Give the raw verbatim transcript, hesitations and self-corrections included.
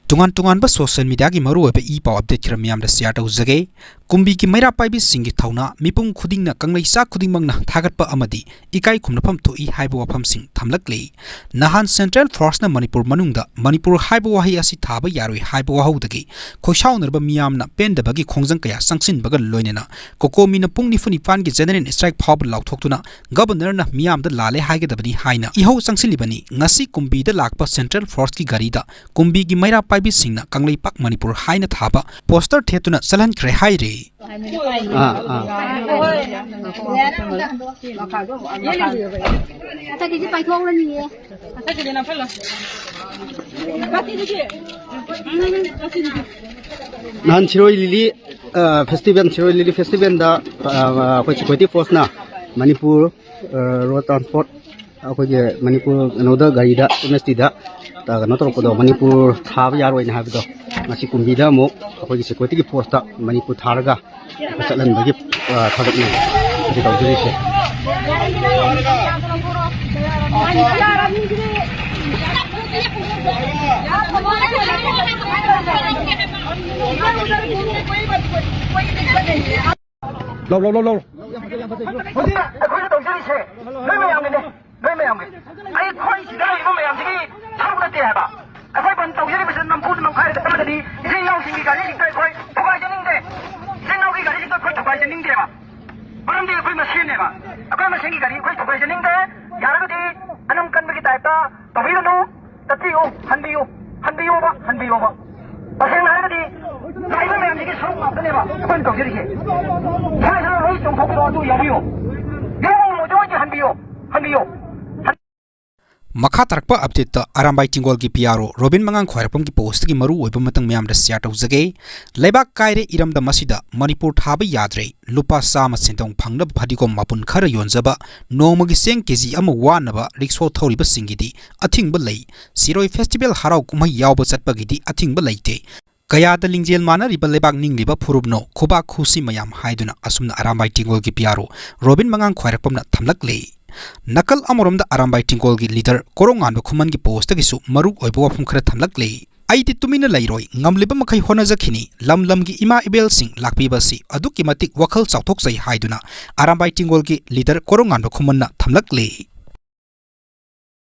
ꯇꯣꯉꯥꯟ ꯇꯣꯉꯥꯟꯕ ꯁꯣꯁꯤꯌꯦꯜ ꯃꯤꯗꯤꯌꯥꯒꯤ ꯃꯔꯨꯑꯣꯏꯕ ꯏ ꯄꯥꯎ ꯑꯞꯗꯦꯠ ꯈꯔ ꯃꯤꯌꯥꯝꯗ ꯁꯤꯌꯥꯔ ꯇꯧꯖꯒꯦ꯫ ꯀꯨꯝꯕꯤꯒꯤ ꯃꯩꯔꯥ ꯄꯥꯏꯕꯤꯁꯤꯡꯒꯤ ꯊꯧꯅꯥ ꯃꯤꯄꯨꯝ ꯈꯨꯗꯤꯡꯅ ꯀꯪꯂꯩꯆꯥ ꯈꯨꯗꯤꯡꯃꯛꯅ ꯊꯥꯒꯠꯄ ꯑꯃꯗꯤ ꯏꯀꯥꯏ ꯈꯨꯝꯅꯐꯝ ꯊꯣꯛꯏ ꯍꯥꯏꯕ ꯋꯥꯐꯝꯁꯤꯡ ꯊꯝꯂꯛꯂꯤ꯫ ꯅꯍꯥꯟ ꯁꯦꯟꯇ꯭ꯔꯦꯜ ꯐꯣꯔꯁꯅ ꯃꯅꯤꯄꯨꯔ ꯃꯅꯨꯡꯗ ꯃꯅꯤꯄꯨꯔ ꯍꯥꯏꯕ ꯋꯥꯍꯩ ꯑꯁꯤ ꯊꯥꯕ ꯌꯥꯔꯣꯏ ꯍꯥꯏꯕ ꯋꯥꯍꯧꯗꯒꯤ ꯈꯣꯏꯁꯥꯎꯅꯔꯕ ꯃꯤꯌꯥꯝꯅ ꯄꯦꯟꯗꯕꯒꯤ ꯈꯣꯡꯖꯪ ꯀꯌꯥ ꯆꯪꯁꯤꯟꯕꯒ ꯂꯣꯏꯅꯅ ꯀꯣꯀꯣꯃꯤꯅ ꯄꯨꯡ ꯅꯤꯐꯨ ꯅꯤꯄꯥꯟꯒꯤ ꯖꯦꯅꯔꯦꯜ ꯁ꯭ꯇ꯭ꯔꯥꯏꯛ ꯐꯥꯎꯕ ꯂꯥꯎꯊꯣꯛꯇꯨꯅ ꯒꯕꯔꯅꯔꯅ ꯃꯤꯌꯥꯝꯗ ꯂꯥꯜꯂꯦ ꯍꯥꯏꯒꯗꯕꯅꯤ ꯍꯥꯏꯅ ꯏꯍꯧ ꯆꯪꯁꯤꯜꯂꯤꯕꯅꯤ꯫ ꯉꯁꯤ ꯀꯨꯝꯕꯤꯗ ꯂꯥꯛꯄ ꯁꯦꯟꯇ꯭ꯔꯦꯜ ꯐꯣꯔꯁꯀꯤ ꯒꯥꯔꯤꯗ ꯀꯨꯝꯕꯤꯒꯤ ꯃꯩꯔꯥ ꯄꯥꯏꯕꯤꯁꯤꯡꯅ ꯀꯪꯂꯩꯄꯥꯛ ꯃꯅꯤꯄꯨꯔ ꯍꯥꯏꯅ ꯊꯥꯕ ꯄꯣꯁꯇꯔ ꯊꯦꯠꯇꯨꯅ ꯆꯠꯍꯟꯈ꯭ꯔꯦ ꯍꯥꯏꯔꯤ꯫ ꯑꯥ, ꯑꯥ꯫ ꯅꯍꯥꯟ ꯁꯤꯔꯣꯏ ꯂꯤꯂꯤ, ꯑ, ꯐꯦꯁꯇꯤꯚꯦꯜ, ꯁꯤꯔꯣꯏ ꯂꯤꯂꯤ ꯐꯦꯁꯇꯤꯚꯦꯜꯗ, ꯑ, ꯑꯩꯈꯣꯏ ꯁꯦꯀ꯭ꯌꯨꯔꯤꯇꯤ ꯐꯣꯔꯁꯅ ꯃꯅꯤꯄꯨꯔ, ꯑ, ꯔꯣꯗ ꯇ꯭ꯔꯥꯟꯁꯄꯣꯔꯠ, ꯑꯩꯈꯣꯏꯒꯤ ꯃꯅꯤꯄꯨꯔ ꯀꯩꯅꯣꯗ ꯒꯥꯔꯤꯗ ꯑꯦꯝ ꯑꯦꯁ ꯇꯤꯗ, ꯑ, ꯀꯩꯅꯣ ꯇꯧꯔꯛꯄꯗꯣ, ꯃꯅꯤꯄꯨꯔ ꯊꯥꯕ ꯌꯥꯔꯣꯏꯅ ꯍꯥꯏꯕꯗꯣ, ꯉꯁꯤ ꯀꯨꯝꯕꯤꯗ ꯑꯃꯨꯛ ꯑꯩꯈꯣꯏꯒꯤ ꯁꯦꯀ꯭ꯌꯨꯔꯤꯇꯤꯒꯤ ꯐꯣꯔꯁꯇ ꯃꯅꯤꯄꯨꯔ ꯊꯥꯔꯒ ꯆꯠꯍꯟꯕꯒꯤ, ꯑ, ꯊꯕꯛꯅꯤ ꯍꯧꯖꯤꯛ ꯇꯧꯖꯔꯤꯁꯦ꯫ ꯂꯧ, ꯂꯧ, ꯂꯧ, ꯂꯧ꯫ ꯍꯧꯖꯤꯛ ꯑꯩꯈꯣꯏꯅ ꯇꯧꯖꯔꯤꯁꯦ ꯅꯣꯏ ꯃꯌꯥꯝꯒꯤꯅꯦ, ꯅꯣꯏ ꯃꯌꯥꯝꯒꯤ꯫ ꯑꯩꯈꯣꯏ ꯁꯤꯗ ꯂꯩꯔꯤꯕ ꯃꯌꯥꯝꯁꯤꯒꯤ ꯁꯔꯨꯛ ꯅꯠꯇꯦ ꯍꯥꯏꯕ꯫ ꯑꯩꯈꯣꯏ ꯕꯟ ꯇꯧꯖꯔꯤꯕꯁꯤ ꯅꯝꯐꯨꯗ ꯅꯝꯈꯥꯏꯔꯒ ꯆꯠꯂꯒꯗꯤ ꯏꯆꯤꯜ ꯏꯅꯥꯎꯁꯤꯡꯒꯤ ꯒꯥꯔꯤꯁꯤꯡꯗꯣ ꯑꯩꯈꯣꯏ ꯊꯨꯒꯥꯏꯖꯅꯤꯡꯗꯦ꯫ ꯏꯆꯤꯜ ꯏꯅꯥꯎꯒꯤ ꯒꯥꯔꯤꯁꯤꯡꯗꯣ ꯑꯩꯈꯣꯏ ꯊꯨꯒꯥꯏꯖꯅꯤꯡꯗꯦꯕ꯫ ꯃꯔꯝꯗꯤ ꯑꯩꯈꯣꯏ ꯃꯁꯦꯟꯅꯦꯕ꯫ ꯑꯩꯈꯣꯏ ꯃꯁꯦꯟꯒꯤ ꯒꯥꯔꯤ ꯑꯩꯈꯣꯏ ꯊꯨꯒꯥꯏꯖꯅꯤꯡꯗꯦ꯫ ꯌꯥꯔꯒꯗꯤ ꯑꯅꯝ ꯀꯟꯕꯒꯤ ꯇꯥꯏꯞꯇ ꯇꯧꯕꯤꯒꯅꯨ꯫ ꯆꯠꯄꯤꯌꯨ, ꯍꯟꯕꯤꯌꯨ, ꯍꯟꯕꯤꯌꯣꯕ, ꯍꯟꯕꯤꯌꯣꯕ꯫ ꯇꯁꯦꯡꯅ ꯍꯥꯏꯔꯒꯗꯤ ꯂꯥꯛꯏꯕ ꯃꯌꯥꯝꯁꯤꯒꯤ ꯁꯔꯨꯛ ꯉꯥꯛꯇꯅꯦꯕ ꯑꯩꯈꯣꯏꯅ ꯇꯧꯖꯔꯤꯁꯦ꯫ ꯁ꯭ꯋꯥꯏꯗ ꯂꯣꯏ ꯆꯣꯡꯊꯣꯛꯄꯤꯔꯣ, ꯑꯗꯨ ꯌꯥꯎꯕꯤꯌꯨ꯫ ꯌꯥꯎꯔꯝꯃꯣꯏꯗꯣꯏ ꯑꯣꯏꯗꯤ ꯍꯟꯕꯤꯌꯨ, ꯍꯟꯕꯤꯌꯨ꯫ ꯃꯈꯥ ꯇꯥꯔꯛꯄ ꯑꯞꯗꯦꯠꯇ ꯑꯔꯥꯝꯕꯥꯏ ꯇꯦꯡꯒꯣꯜꯒꯤ ꯄꯤ ꯑꯥꯔ ꯑꯣ ꯔꯣꯕꯤꯟ ꯃꯉꯥꯡ ꯈ꯭ꯋꯥꯏꯔꯥꯛꯄꯝꯒꯤ ꯄꯣꯁꯇꯒꯤ ꯃꯔꯨ ꯑꯣꯏꯕ ꯃꯇꯥꯡ ꯃꯌꯥꯝꯗ ꯁꯤꯌꯥꯔ ꯇꯧꯖꯒꯦ꯫ ꯂꯩꯕꯥꯛ ꯀꯥꯏꯔꯦ ꯏꯔꯝꯗꯝ ꯑꯁꯤꯗ ꯃꯅꯤꯄꯨꯔ ꯊꯥꯕ ꯌꯥꯗ꯭ꯔꯦ꯫ ꯂꯨꯄꯥ ꯆꯥꯝꯃ ꯁꯦꯟꯗꯣꯡ ꯐꯪꯅꯕ ꯐꯗꯤꯒꯣꯝ ꯃꯄꯨꯟ ꯈꯔ ꯌꯣꯟꯖꯕ, ꯅꯣꯡꯃꯒꯤ ꯆꯦꯡ ꯀꯦ ꯖꯤ ꯑꯃ ꯋꯥꯅꯕ ꯔꯤꯛꯁꯣ ꯊꯧꯔꯤꯕꯁꯤꯡꯒꯤꯗꯤ ꯑꯊꯤꯡꯕ ꯂꯩ꯫ ꯁꯤꯔꯣꯏ ꯐꯦꯁꯇꯤꯚꯦꯜ ꯍꯔꯥꯎ ꯀꯨꯝꯍꯩ ꯌꯥꯎꯕ ꯆꯠꯄꯒꯤꯗꯤ ꯑꯊꯤꯡꯕ ꯂꯩꯇꯦ꯫ ꯀꯌꯥꯗ ꯂꯤꯡꯖꯦꯜ ꯃꯥꯟꯅꯔꯤꯕ ꯂꯩꯕꯥꯛ ꯅꯤꯡꯂꯤꯕ ꯐꯨꯔꯨꯞꯅꯣ, ꯈꯨꯕꯥꯛ ꯈꯨꯁꯤ ꯃꯌꯥꯝ ꯍꯥꯏꯗꯨꯅ ꯑꯁꯨꯝꯅ ꯑꯔꯥꯝꯕꯥꯏ ꯇꯦꯡꯒꯣꯜꯒꯤ ꯄꯤ ꯑꯥꯔ ꯑꯣ ꯔꯣꯕꯤꯟ ꯃꯉꯥꯡ ꯈ꯭ꯋꯥꯏꯔꯥꯛꯄꯝꯅ ꯊꯝꯂꯛꯂꯤ꯫ ꯅꯥꯀꯜ ꯑꯃꯔꯣꯝꯗ ꯑꯔꯥꯝꯕꯥꯏ ꯇꯦꯡꯒꯣꯜꯒꯤ ꯂꯤꯗꯔ ꯀꯣꯔꯧꯉꯥꯟꯕ ꯈꯨꯃꯟꯒꯤ ꯄꯣꯁꯇꯒꯤꯁꯨ ꯃꯔꯨ ꯑꯣꯏꯕ ꯋꯥꯐꯝ ꯈꯔ ꯊꯝꯂꯛꯂꯤ꯫ ꯑꯩꯗꯤ ꯇꯨꯃꯤꯟꯅ ꯂꯩꯔꯣꯏ, ꯉꯝꯂꯤꯕ ꯃꯈꯩ ꯍꯣꯠꯅꯖꯈꯤꯅꯤ꯫ ꯂꯝ ꯂꯝꯒꯤ ꯏꯃꯥ ꯏꯕꯦꯜꯁꯤꯡ ꯂꯥꯛꯄꯤꯕ ꯑꯁꯤ ꯑꯗꯨꯛꯀꯤ ꯃꯇꯤꯛ ꯋꯥꯈꯜ ꯆꯥꯎꯊꯣꯛꯆꯩ" ꯍꯥꯏꯗꯨꯅ ꯑꯔꯥꯝꯕꯥꯏ ꯇꯦꯡꯒꯣꯜꯒꯤ ꯂꯤꯗꯔ ꯀꯣꯔꯧꯉꯥꯟꯕ ꯈꯨꯃꯟꯅ ꯊꯝꯂꯛꯂꯤ꯫